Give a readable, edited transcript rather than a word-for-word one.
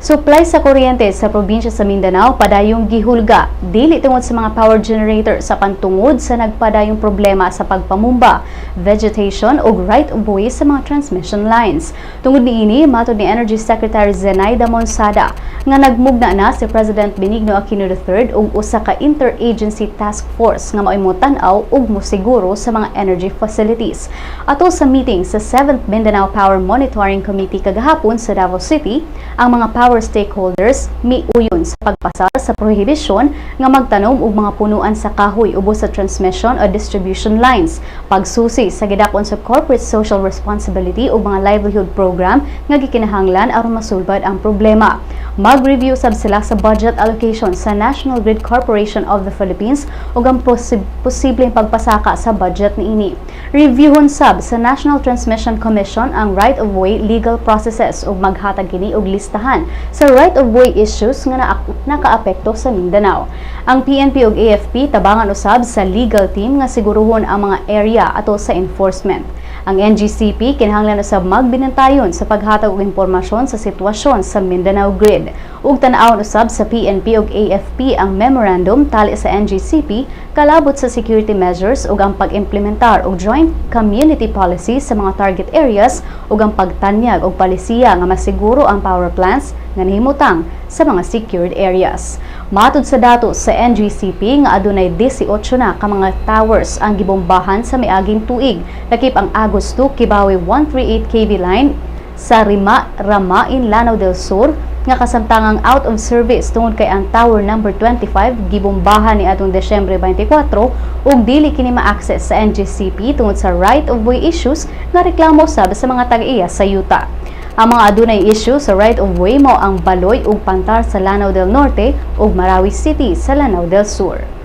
Supply sa kuryente sa probinsya sa Mindanao padayong gihulga, dili tungod sa mga power generator sa pantungod sa nagpadayong problema sa pagpamumba, vegetation ug right of way sa mga transmission lines. Tungod niini, matod ni Energy Secretary Zenaida Monsada nga nagmugna na si President Benigno Aquino III og usa ka interagency task force nga mao'y motan-aw ug mosiguro sa mga energy facilities. Ato sa meeting sa 7th Mindanao Power Monitoring Committee kagahapon sa Davao City, ang mga power stakeholders miuyon sa pagpasar sa prohibisyon nga magtanom og mga punuan sa kahoy ubos sa transmission o distribution lines, pagsusi sa gidakon sa corporate social responsibility ug mga livelihood program nga gikinahanglan aron masulbad ang problema. Mag-review sab sila sa budget allocation sa National Grid Corporation of the Philippines ug ang posibleng pagpasaka sa budget niini. Reviewhon sab sa National Transmission Commission ang right-of-way legal processes ug maghatag kini og listahan sa right-of-way issues nga nakaapekto sa Mindanao. Ang PNP ug AFP tabangan usab sa legal team nga siguruhon ang mga area ato sa enforcement. Ang NGCP kinahanglan usab magbinantayon sa paghatag og impormasyon sa sitwasyon sa Mindanao Grid. Ug tan-awon usab sa PNP ug AFP ang memorandum tali sa NGCP kalabot sa security measures ug ang pag-implementar og joint community policy sa mga target areas ug ang pagtanyag og palisiya nga masiguro ang power plants nga nahimutang sa mga secured areas. Matod sa datos sa NGCP nga adunay 18 na ka mga towers ang gibombahan sa miaging tuig, lakip ang Agos 2 Kibawe 138 kV line sa Rima, Ramain, Lanao del Sur nga kasamtangang out of service tungod kay ang tower number 25 gibombahan ni atong Desyembre 24 ug dili kini ma-access sa NGCP tungod sa right of way issues nga reklamo sab sa mga tag-iya sa yuta. Ang mga adunay issue sa right of way mao ang Baloy ug Pantar sa Lanao del Norte ug Marawi City sa Lanao del Sur.